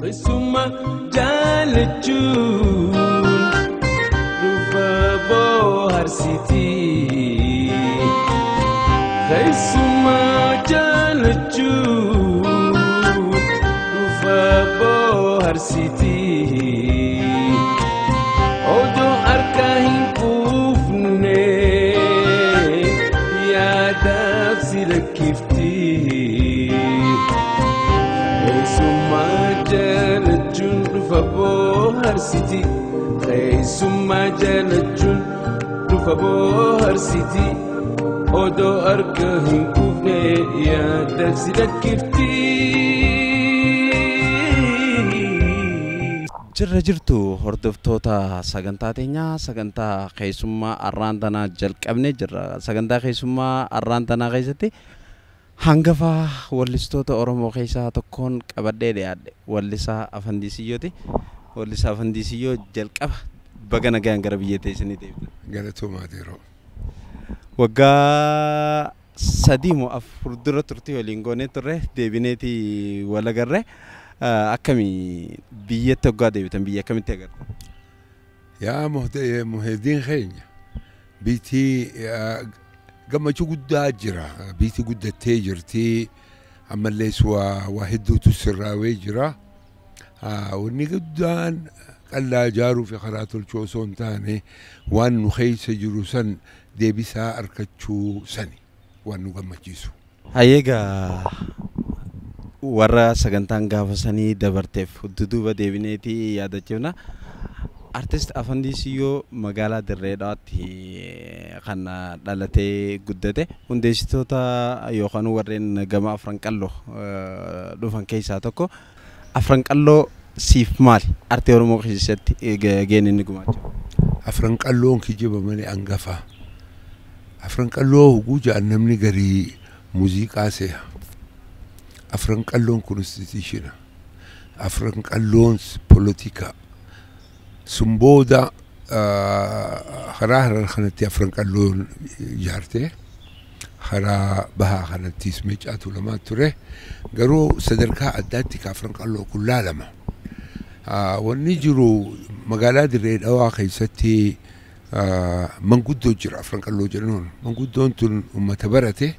Keessummaa jaalachuun dhufa bohaarsitii. Keessummaa jaalachuun dhufa bohaarsitii. Odoo harka hin quufne yaadaaf si lakkiftii. Keessummaa jaalachuun dhufa bohaarsitii. Keessummaa jaalachuun dhufa bohaarsitii. Odoo harka hin quufne yaadaaf si lakkiftii. Jirra jirtu hordoftoota sagantaa teenyaa, sagantaa keessummaa arraan tanaa jalqabnee jirra. Sagantaa keessummaa arraan tanaa keessatti hangafa wallistoota Oromoo keessaa tokkoon qabadhee dhiyaadhe, wallisaa Afandii Siyyooti. Wallisaa Afandii Siyyoo, jalqaba baga nagaan gara biyya teessanii deebitan. Galatoomaa yeroo. Waggaa 3 moo 4 dura turtii waliin goonee turre, deebineeti wal agarre. Akkamii biyyatti hoggaa deebitan, biyya akkamitti agartan? Yaa Muhyiddin keenya, biitii gammachuu guddaa jira. Biitii guddattee jirti. Ammallees waa hedduutu sirraawee jira. Wanni guddaan qallaa ijaaruu fi karaa tolchuu osoo hin taane, waan nu keessa jiru san deebisaa argachuu sani waan nu gammachiisu. Hayyeegaa, warra sagantaan gaafa sanii dabarteef duduuba deebineetii yaadachiifna. Artist Afandii Siyyoo magaalaa Dirree Dhawaatti kan dhalatee guddate, hundeessitoota yookaan warreen gama Afran Qalloo dhufan keessaa tokko. Afran Qalloo siif maali? Artii Oromoo keessatti gaheen inni gumaacha. Afran Qalloon kijiba malee hangafa. Afran Qalloo huguu ja'an namni garii muuziqaa seha. Afran Qalloon constitution. Afran Qalloon polotikaa. Sun booda karaa Harar kanatti Afran Qalloon ijaarte. Karaa bahaa kanattis Meecaatu lamaa ture. Garuu sadarkaa addaatti ka Afran Qalloo kun laalama. Wanni jiru, magaalaa Dirree Dhawaa keessatti manguddoo jira Afran Qalloo jedhamuun. Manguddoon tun uummata barate,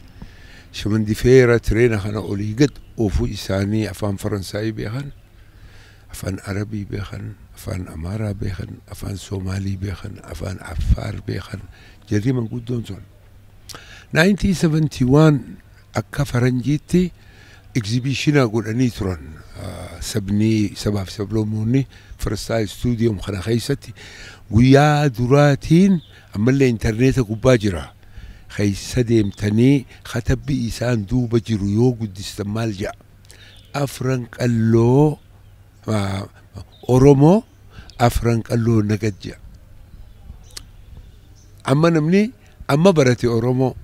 shamandifeera tireena kana olii gad oofuu isaanii afaan Faransaayii beekan, afaan Arabii beekan, afaan Amaaraa beekan, afaan Soomaalii beekan, afaan Affaar beekan jarri manguddoon sun. 1971 akka faranjiitti exhibition godhanii turan sabni sabaaf sablammoonni Faransaay stuudiyoom kana keessatti guyyaa duraatiin. Ammallee intarneeta gubbaa jira. Keessa deemtanii katabbii isaan duuba jiru yoo guddistan maal jedha? Afran Qalloo Oromoo, Afran Qalloo nagad jedha. Amma namni amma barate Oromoo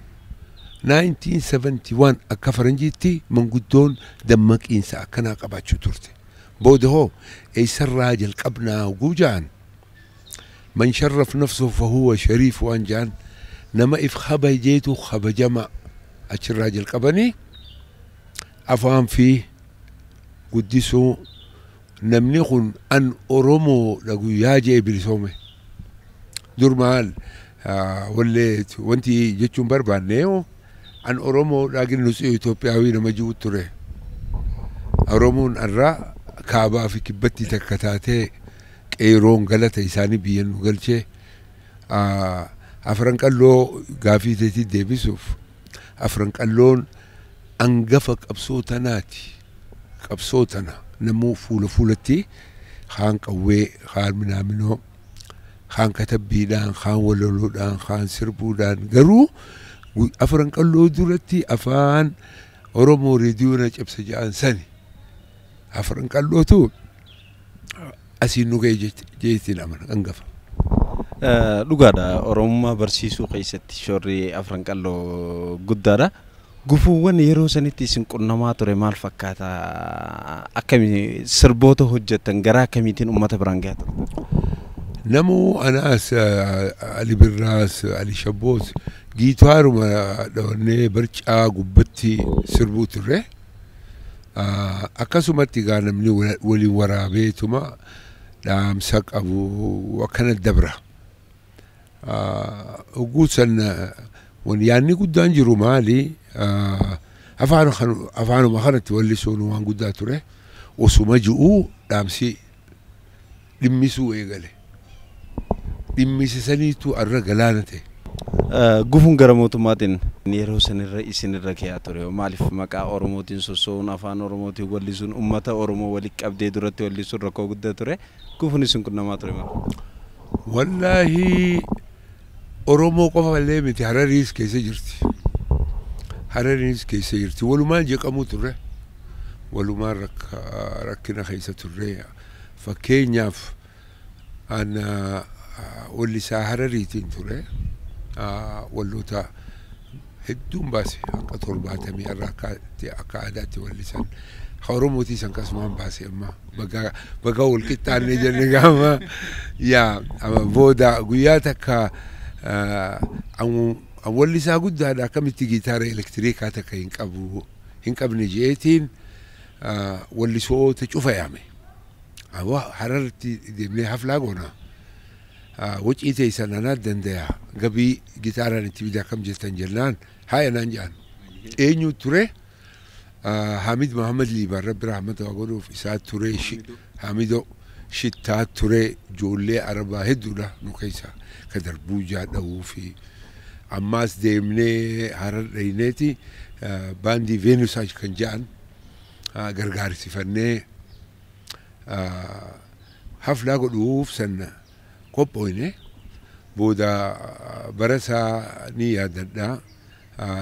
1971 akka faranjiitti manguddoon dammaqiinsa akkanaa qabaachuu turte. Booda hoo eessarraa jalqabnaa hoguu ja'an, من شرف نفسه فهو شريف waan ja'an, nama if kabajeetu kabajama. Achirraa jalqabanii afaan fi guddisuu, namni kun an Oromoodha guyyaa jee bilisoome. Dur maal wallee wanti jechuun barbaanne, an Oromoodha ginnu Itoophiyaawii nama jiru ture. Oromoon irraa kaabaa fi kibbatti takka taatee, qeeroon galata isaanii biyya nu galchee. Afran Qalloo gaafii teetii deebisuuf, Afran Qalloon hangafa qabsoo tanaati. Qabsoo tana namuu fuula fuulatti kaan qawwee, kaan minaaminoo, kaan katabbiidhaan, kaan walaloodhaan, kaan sirbuudhaan, garuu Afran Qalloo duratti afaan Oromoo reediyoona cabsa ja'an sani. Afran Qallootu asiin nu ga'e jeetiin amana hangafa. Dhugaadha, Oromummaa barsiisuu keessatti shoorri Afran Qalloo guddaadha. Gufuuwwan yeroo sanitti isin qunnamaa ture maal fakkaata? Akkami sirboota hojjettan, garaa akkamiitiin uummata biraan gahaa turtan? Namuu anaas, Ali Birraas, Ali Shabboos giitaaruma dhawannee barcaa gubbatti sirbuu turre. Akkasumatti egaa namni waliin waraabeetuma dhaamsa qabu akkana dabra. Hogguu san yaanni guddaan jiru maali? Afaanuma kanatti wallisuun waan guddaa ture. Osuma ji'uu dhaamsi dhimmisuu eegale. Dhimmisisaniitu arra galaana ta'e. Gufuun gara mootummaatiin yeroo sanirra isinirra ka'aa ture. Maaliif maqaa Oromootiin sossoo'uun, afaan Oromootiin wallisuun, uummata Oromoo walitti qabdee duratti wallisuun rakkoo guddaa ture. Gufuun isin qunnamaa ture maal? Wallaahi, Oromoo qofa illee miti, Harariis keessa jirti. Harariis keessa jirti. Walumaan jeqamuu turre. Walumaan rakkina keessa turre. Fakkeenyaaf, ana wallisaa Harariitiin ture. Walloota hedduun baase, akka 70 irraa akka aadaatti wallisan. Oromootii san kasumaan baase. Amma bagaa wal qixxaanne jenne gaama yaa. Amma booda guyyaa takka, an wallisaa guddaadha, akkamitti gitaara elektiriikaa takka hin qabu hin qabne jeetiin wallisoota cufa yaame. Hararratti deemnee haflaa goona. Wacii teessan anaa danda'a, gabii gitaaraan itti bida, akkam jettan jennaan, haaya naan jedhan. Eenyu ture? Hamid Muhammad Liibaan, Rabbi rahmata waa godhuuf, isaa ture, Hamido Shittaa ture, ijoollee Arabaa hedduudha nu keessa ka darbuujaa dha'uu fi ammaas deemnee Harar dhayneeti baandii Veenusaaj kan jedhan gargaarsifannee haflaa godhuuf sanna qophooyne. Booda barasaa ni yaadadha,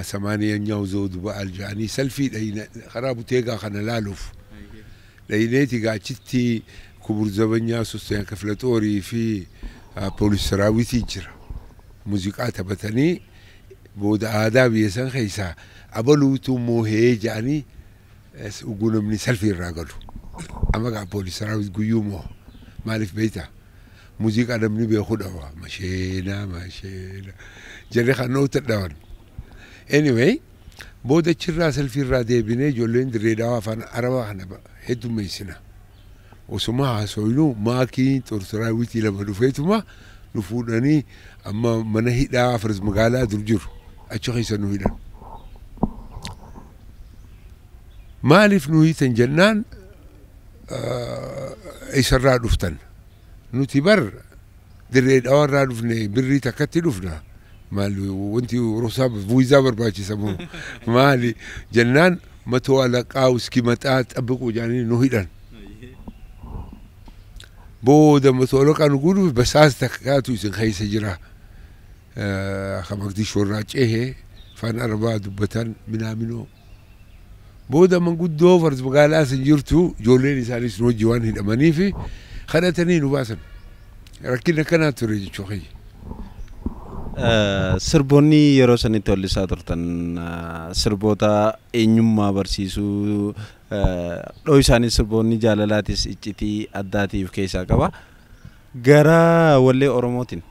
samaaniyanyaw zawdu ba'al jedhanii salfii dhayne, karaa buteegaa kana laaluuf dhayneeti. Achitti kubur zabanyaa ሶስተኛ ክፍለ ጦrii fi poolis saraawitii jira, muuziqaa taphatanii. Booda aadaa biyya san keessaa abaluutu moohee jedhanii ugguu namni salfii irraa galu. Amma gaa poolis saraawit guyyuu moo maaliif beektaa? Muuziqaa namni beeku dhawa, masheenaa masheenaa jarri kan noota dhawan. Anyway, booda achirraa salfii irraa deebinee ijoolleen Dirree Daawaa afaan Arabaa kana heddummeessina. Osuma haasoynu maakiin xor saraawitii lama dhufeetuma nu fuudhanii amma mana hidhaa Faras magaalaa dur jiru achi keessa nu hidhan. Maaliif nu hiitan jennaan, isarraa dhuftan. Nuti bar Dirree Dhawaarraa dhufne, birrii takkatti dhufna. Maali wanti rusaa viizaa barbaachisa moo maali jennaan, መቶ አለቃው እስኪመጣ ጠብቁ jedhanii nu hidhan. Booda መቶ አለቃ nu guutuuf basaas takkaatu isin keessa jira. Ka Maqdishoo irraa cehee afaan Arabaa dubbatan minaaminoo. Booda manguddoo Faras magaalaa san jirtu, ijoolleen isaanis nu wajji waan hidhamaniif kadhatanii nu baasan. Rakkinni akkanaa ture jechuu kiyya. Sirboonni yeroo sanitti wallisaa turtan sirboota eenyummaa barsiisuu dhoo isaanii, sirboonni jaalalaatis iccitii addaatiif keessaa qaba. Gara wallee Oromootiin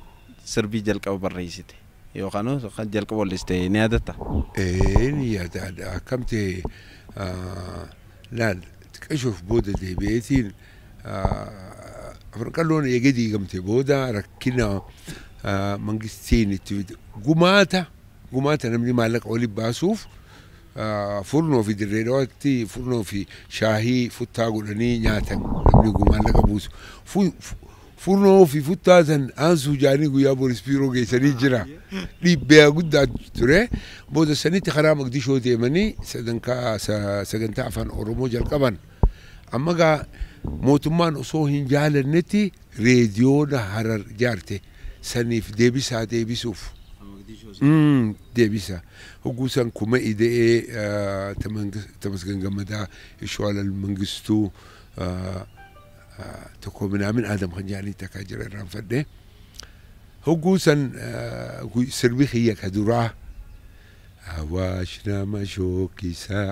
sirbii jalqaba barreessite yookaan kan jalqaba walliste ni yaadatta? Ee, ni yaadadha. Akkam ta'e laal, xiqqeeshuuf booda deebi'eetiin Afran Qalloon eegee diigamte booda rakkina mangistiin itti gumaata gumaata namni maallaqa waliin baasuuf furnoo fi Dirree Dawaatti furnoo fi shaahii futtaa godhanii nyaatan, namni maallaqa buusu. Furnoo fi futtaa san aansuu jaanii guyyaa boolis biiroo geessanii jira. Dhiibbaa guddaa ture. Booda sanitti karaa Maqdishoo deemanii sagantaa afaan Oromoo jalqaban. Amma gaa mootummaan osoo hin jaalannetti reediyoona Harar jaarte saniif deebisaa deebisuuf. Deebisa. Hogguu san kuma ida'ee Tamasgan Gammadaa, Ishwaalal Mangistuu, tokko minaamin Adam kan jedhanii takka jira, irraanfadhe. Hogguu san sirbi kiyya ka duraa Awaash nama shookisaa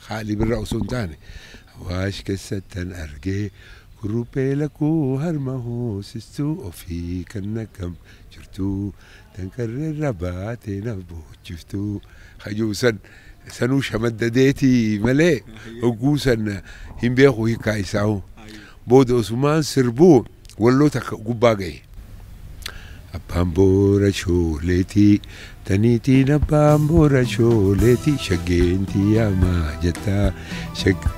haalii birraa osoo hin taane, Awaash keessattan argee kuruphee lakkuu harma hoosistuu, ofii kan naqam jirtuu tankarreerra baatee na boochiftuu hajuu san Sanuu shamaddadeeti malee hogguu san hin beeku hiikaa isaa. Booda osumaan sirbuu walloo takka gubbaa gahe. Abbaan boora shooleeti taniitiin abbaan boora shooleeti shaggeentii yaamaa jettaa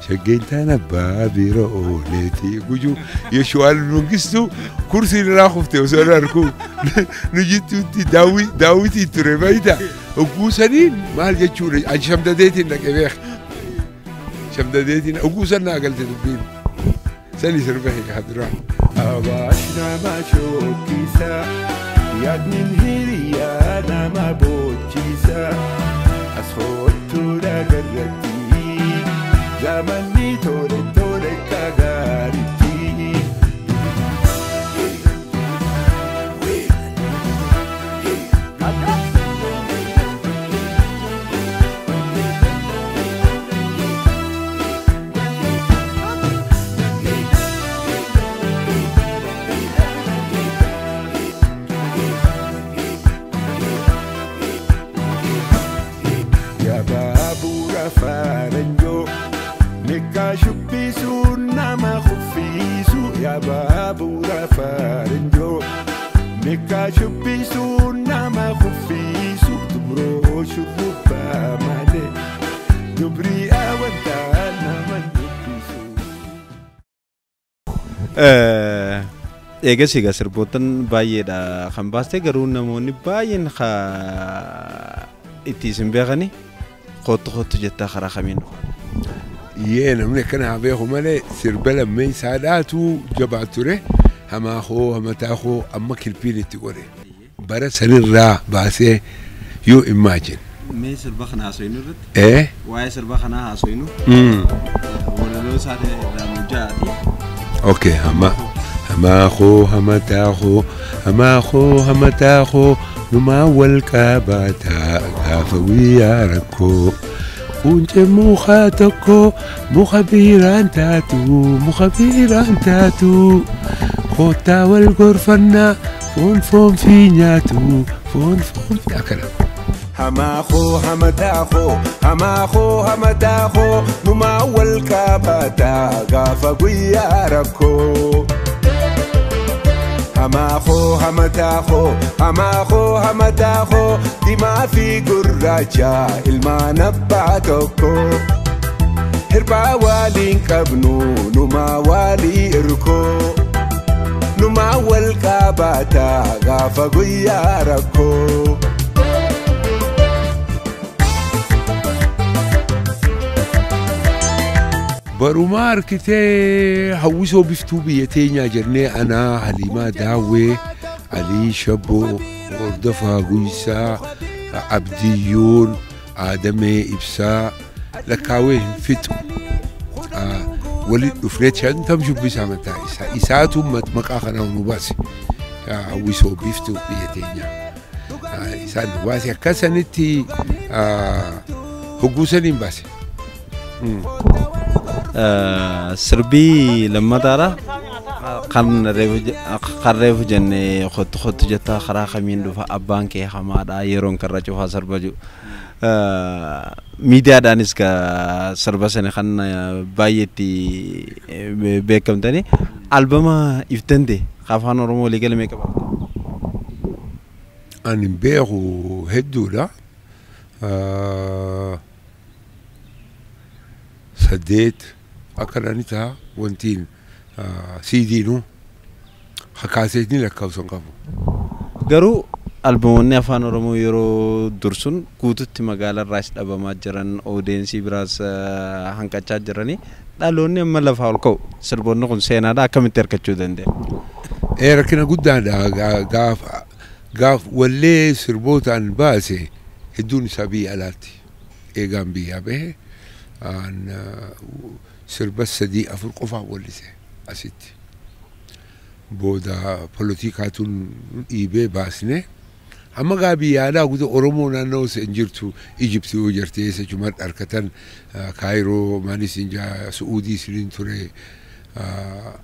shaggeentaan abbaa bira ooleeti. Gujuu Yeshuwaan Mangistuu kursiin irraa kufte osoo hin argu nu jittuutti daawwitii ture baay'ita. Hogguu saniin maal jechuudha ani shamdadeetiin dhaqee beeka. Shamdadeetiin hogguu san naa galte dubbiin. Sani sirba hiika duraa. Awaash nama shokkisa yaadni hiriyaa nama boochisa as hoottuudha garratti zamanni tole tole kagaaritti. Baabura faranjoo meeqa shubbisu nama kuffisu yaa baabura faranjoo meeqa shubbisu nama kuffisu dubroo shurrubbaa malee dubrii awantaa nama dubbisu. Eegas egaa sirbootan baay'eedha kan baaste garuu namoonni baay'een itti isin beekani kootu kootu jettaa karaa kamiin dhufa? Yee namni akkana haa beeku malee sirba lammeessaadhaatu jabaa ture hamaa koo hamataa koo amma kilpiin itti godhe bara sanirraa baasee yoo imagine. Mee sirba kana haasofnu irratti? Waa'ee sirba kanaa haasofnu. Walaloo isaa irraa nu ja'aati. Okay hamaa koo hamataa koo hamaa koo hamataa koo numaa wal qabaataa gaafa guyyaa rakkoo. Quncee muka tokko muka biiraan taatu muka biiraan taatu kottaa wal gorfannaa foon foon fi nyaatu foon foon fi akkana. Hamaa koo hamataa koo hamaa koo hamataa koo numaa wal qabaataa gaafa guyyaa rakkoo. Hamaa koo hamataa koo hamaa koo hamataa koo diimaa fi gurraacha ilmaan abbaa tokko. Hirphaa waliin qabnu numaa walii hirkoo. Numaa wal qabaataa gaafa guyyaa rakkoo. Barumaa harkitee hawwisoo biftuu biyya teenyaa jennee anaa Haliimaa Daawwee, Alii Shabboo, Hordofaa Guysaa, Abdiyyuun, Aadamee Ibsaa lakkaawee hin fixu. Walitti dhufnee 50 shubbisaa mataa isaa. Isaatu maqaa kanaa nu baase. Hawwisoo biftuu biyya teenyaa. Isaan nu baase akkasanitti hogguu saniin baase. Sirbii lammataadha kan reefu jenne kottu kottu jettaa karaa kamiin dhufa abbaan kee hamaadha yeroon karra cufaa sirba jiru. Miidiyaadhaanis ka sirba sana kan baay'eetti beekamtani. Albama iftante afaan Oromoo walii gala meeqa qabda? Ani beeku hedduudha. 8 akkana ni ta'a wantiin siidiinuu hakaaseetni lakkaa'usan qabu. Garuu albamoonni afaan Oromoo yeroo dursun guututti magaalarraas dhabamaa jiran odeensii biraas hanqachaa jiranii dhaloonni amma lafaa ol ka'u sirboonni kun seenaadha akkamitti hirkachuu danda'e? Rakkina guddaadha gaaf wallee sirbootaan baase hedduun isaa biyya alaatti eegaan biyyaa bahe. Sirba 3 4 qofaa wallise asitti. Booda poolotikaatuun dhiibee baasne amma gaa biyya alaa guutuu Oromoo naannoo hin jirtu Ijiptii yoo jirte jechuun harkatan Kaayiroo maanis hin jaa Su'uudii isiniin ture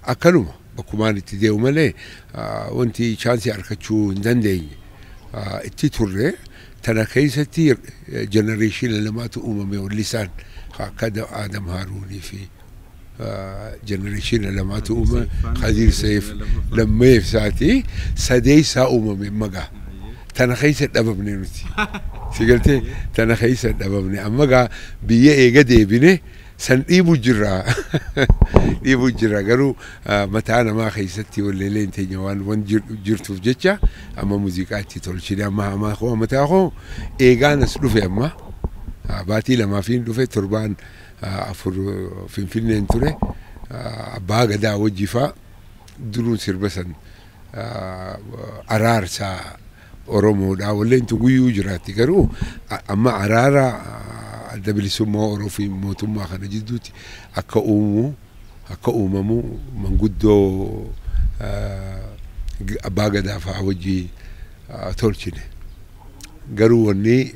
akkanuma bakkumaan itti deemu malee wanti chaansii harkachuu hin dandeenye itti turre Tana keessatti generation lamaatu uumame wallisaan akka Adam Haruunii fi generation lamaatu uumame Khadiir Seif lammeefsaati sadeessaa uumame magaa. Tana keessa dhabamne nuti. Si galtee tana keessa dhabamne amma gaa biyya eega deebine san dhiibu jirra. Dhiibu jirra garuu mataa namaa keessatti walleeleen teenya waan jirtuuf jecha amma muuziqaa itti tolchine amma hamaa koo mataa koo eegaan as dhufe amma baatii lamaafiin dhufe torbaan 4 Finfinneen ture abbaa gadaa wajjifaa duruun sirba san araarsaa Oromoodhaa walleentu guyyuu jiraatti garuu amma araara adda bilisummaa Oromoo fi mootummaa kana jidduutti akka uumamu manguddoo abbaa gadaa fa'aa wajjii tolchine. Garuu wanni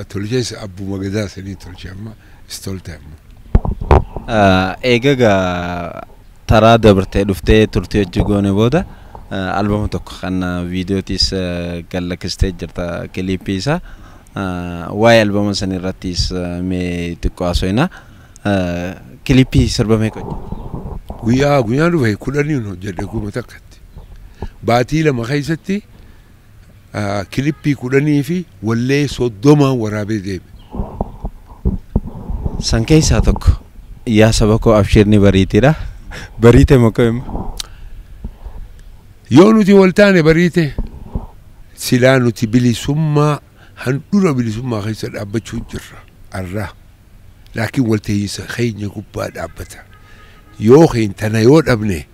tolches abbuma gadaa sanii tolche amma is tolte amma. Eegagaa taraa dabartee dhuftee turtii hojii goone booda albama tokko kan viidiyootis gallakkistee jirta kiliippii isaa. Waa'ee albama san irrattis mee xiqqoo haasofna. Kiliippii sirba meeqa hojjette? Guyyaa dhufe 10 hojjedhe kuma takkatti. Baatii 2 keessatti kiliippii 10 fi wallee 30 waraabee deeme. San keessaa tokko yaa saba koo abshirni bariitiidha. Bariite moo hima? Yoo nuti wal taane bariite silaa nuti bilisummaa handhuura bilisummaa keessa dhaabbachuu jirra arraa. Laakiin walta'iinsa keenya gubbaa dhaabbata. Yoo keenya tana yoo dhabne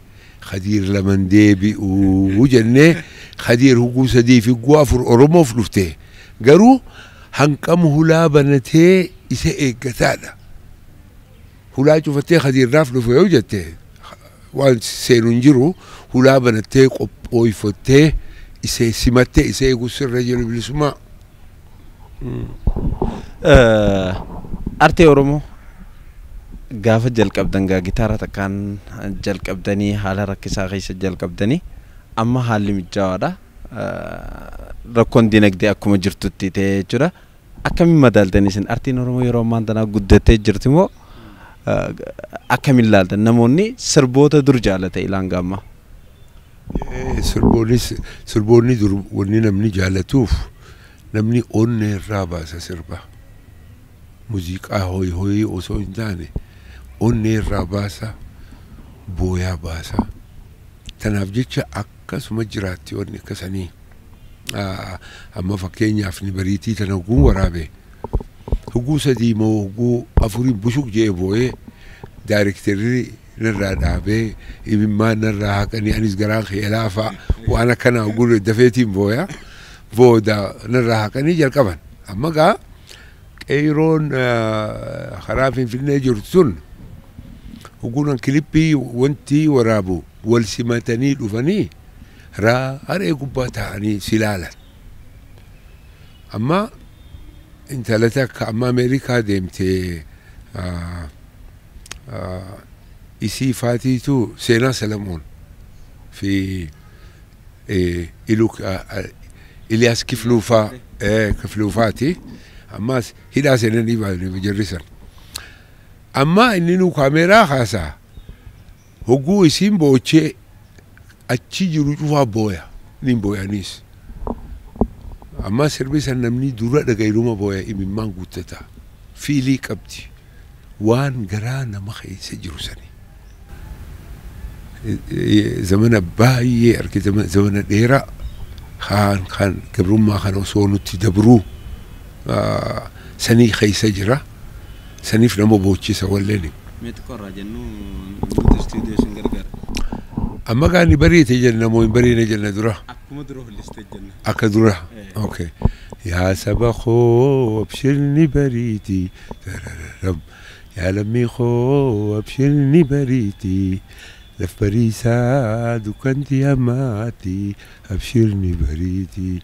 Khadiir laman deebi'uu jennee Khadiir huguu 3 fi huguu 4 Oromoof dhufte garuu hanqam hulaa banatee isa eeggataadha. Hulaa cufattee Khadiirraaf dhufe yoo jette waan seenu hin jiru hulaa banattee qophooyfattee isa simattee isa eeguu sirra jiru bilisummaa. Artee Oromoo gaafa jalqabdan gaa gitaara takkaan jalqabdanii haala rakkisaa keessa jalqabdanii amma haalli mijaawaadha. Rakkoon dinagdee akkuma jirtutti ta'ee jechuudha. Akkamiin madaaltanii isin artiin Oromoo yeroo ammaa tanaa guddattee jirti moo akkamiin ilaaltan namoonni sirboota dur jaalata ilaan gaamma? Sirboonni dur wanni namni jaalatuuf namni onnee irraa baasa sirba. Muuziqaa hoyi hoyi osoo hin taane onnee irraa baasa booyaa baasa. Tanaaf jecha akkasuma jiraatti wanni akkasanii. Amma fakkeenyaaf ni bariitii tana hogguun waraabe. Hogguu 3 moo hogguu 4 bushuk jedhee boo'ee daayirektarri narraa dhaabee imimmaan narraa haqanii anis garaan kee laafaa waan akkanaa hogguu dafeetiin booya booda narraa haqanii jalqaban. Amma gaa qeeroon karaa Finfinnee jirtu sun hogguun kilippii wanti waraabu wal simatanii dhufanii haree gubbaa taa'anii si ilaalan. Amma intala takka amma Ameerikaa deemtee isii faatiitu Seenaa Salamoon fi Iliyaas Kifluufaati. Ammas hidhaa seenanii baay'ee jirrisan. Amma inni nu kaameeraa kaasaa hogguu isiin boochee achi jiru cufaa booya ni booyanis. Amma sirbi san namni dura dhaga'inuma booya imimmaan guuttata. Fiilii qabdi waan garaa nama keessa jiru sani. Zamana baay'ee arge zamana dheeraa kan gabrummaa kana osoo nutti dabruu sanii keessa jira. Saniif nama boochisa walleeni. Mee xiqqoorraa jennu nuti istuudiyoo isin gargaara. Amma gaa ni bariite jenna moo hin bariine jenna dura? Akkuma dura hollistee jenna. Akka dura. Okay. Yaa saba koo abshirni bariiti. Darararam. Yaa lammii koo abshirni bariiti. Laf bariisaa dukkanti hamaati. Abshirni bariiti.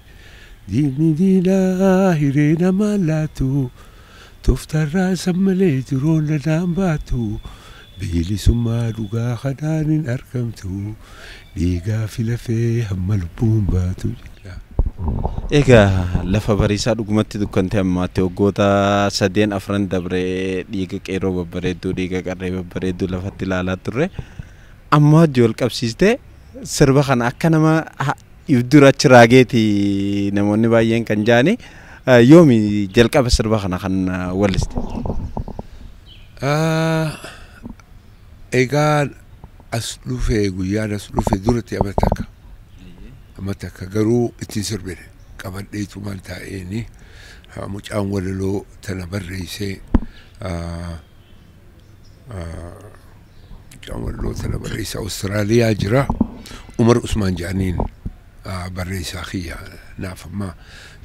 Diinni diinaa hiree namaa laatu. Tooftarraa sammalee jiroon lanaan baatu. Bilisummaa dhugaa kanaan hin argamtu. Dhiigaa fi lafee hamma lubbuun baatu. Egaa lafa bariisaa dhugumatti dukkantee ammaatti waggoota 3 4 dabree dhiiga qeerroo babbareedduu dhiiga qarree babbareedduu lafatti ilaalaa turre. Amma hojii wal qabsiistee sirba kana akka nama dura achi raageeti namoonni baay'een kan jaani yoomi jalqaba sirba kana kan walliste? Egaa as dhufe guyyaan as dhufe duratti amma takka. Amma takka garuu ittiin sirbine qabadheetumaan taa'eeni mucaan walaloo tana barreessee mucaan walaloo tana barreessee Awustiraaliyaa jira. Umar Usmaan jedhaniin barreessaa kiyya naaf amma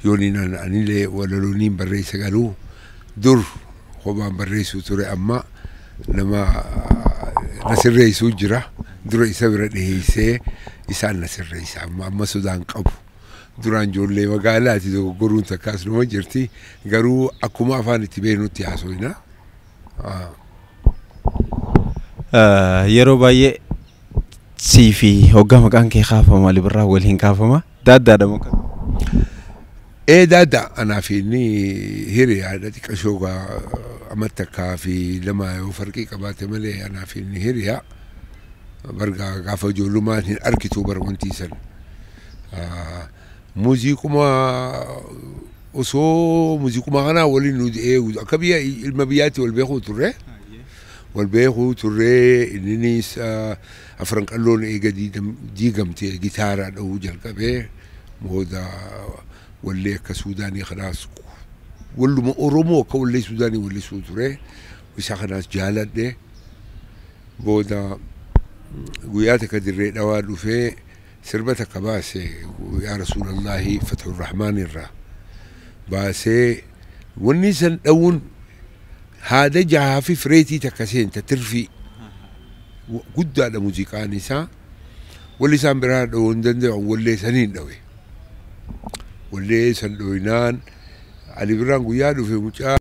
yooniin anillee walalooniin barreessa garuu dur kophaan barreessuu ture amma nama na sirreessuu jira. Dura isa bira dhiheessee isaan na sirreessa amma amma sodaan qabu. Duraan ijoollee magaalaati dogoggoruun takkaas numa jirti garuu akkuma afaan itti beeknutti haasofna. Yeroo baay'ee sii fi hoggaa maqaan kee kaafama Ali Birraa waliin kaafama. Daaddaadha moo akkam? Ee daaddaa anaa fi inni hiriyaadha xiqqashoo amma takkaa fi lama yoo farqii qabaate malee anaa fi inni hiriyaa bargaa gaafa ijoollummaan hin argitu bara wanti san. Muuziquma osoo muuziquma kanaa waliin nu eegu akka biyya ilma biyyaatti wal beekuu turre. Wal beekuu turre inninis afran qalloon eega diigamte gitaaraa dha'uu jalqabee booda wallee akka Suudaanii kanaas walluma Oromoo akka wallee Suudaanii wallisuu ture isa kanaas jaaladhe booda guyyaa takka dirree dhawaa dhufee sirba takka baase yaa Rasuulallaahi Fathurrahmaan irraa baasee wanni san dhawuun haada jahaa fi fireetii takka seenta tirfii guddaadha muuziqaan isaa walli isaan biraa dhawuu hin danda'u wallee saniin dhawe. Wallee san dhooynaan Ali Birraan guyyaa dhufe mucaa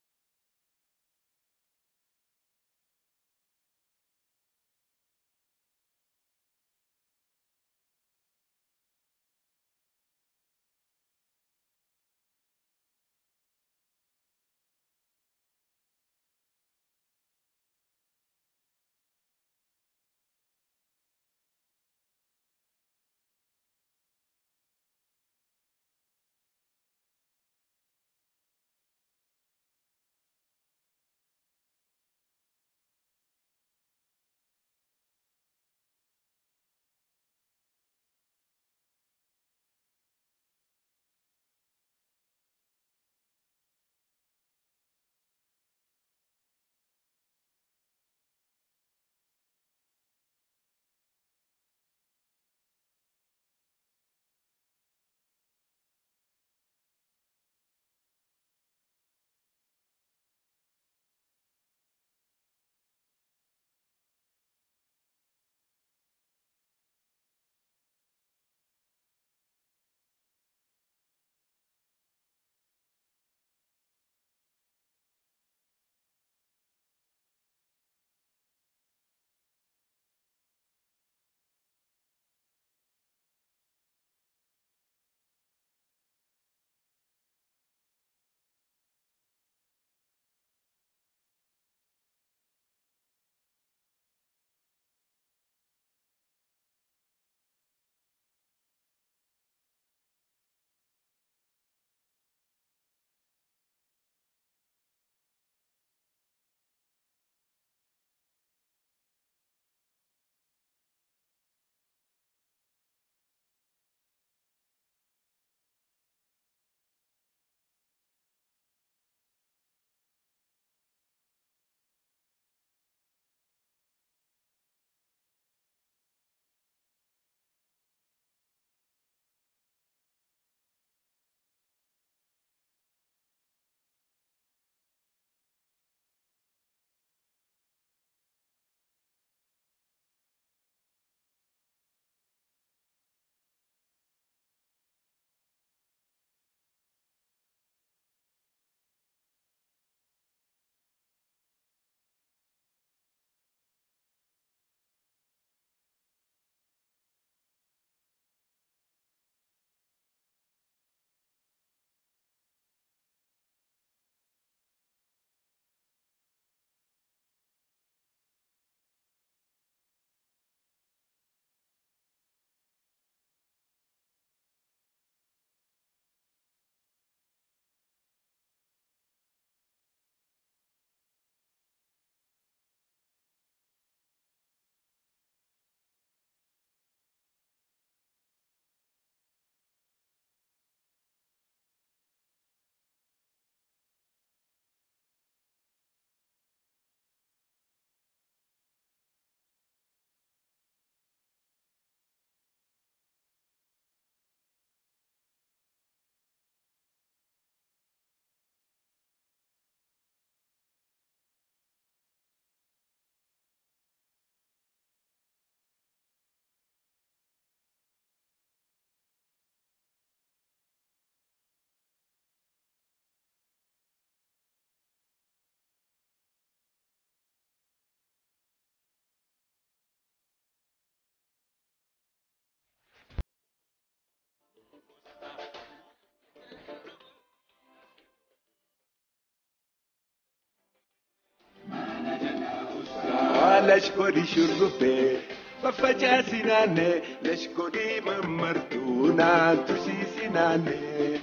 Lash godhi shurrubbee faffacaasi naannee, lash godhi mammartuu naan tusiisi naannee.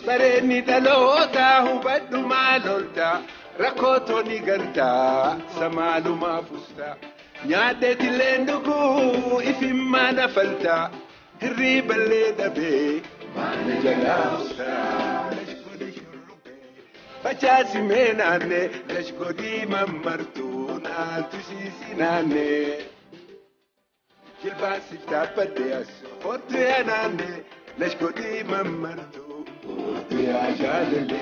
Bareenni dhalootaa hubadhu maal oltaa, rakkoo ni galtaa samaalumaa fustaa. Nyaadheetillee dhuguu ifimmaa nafaltaa, hirriiballee dhabee maana jalaa fustaa. Facaasi mee naannee, lash godhii mammartuu naan tusiisi naannee. Jilbaasif dhaabbadde as kottu yaa naannee, lash godhii mammartuu. Kottu yaa jaalallee.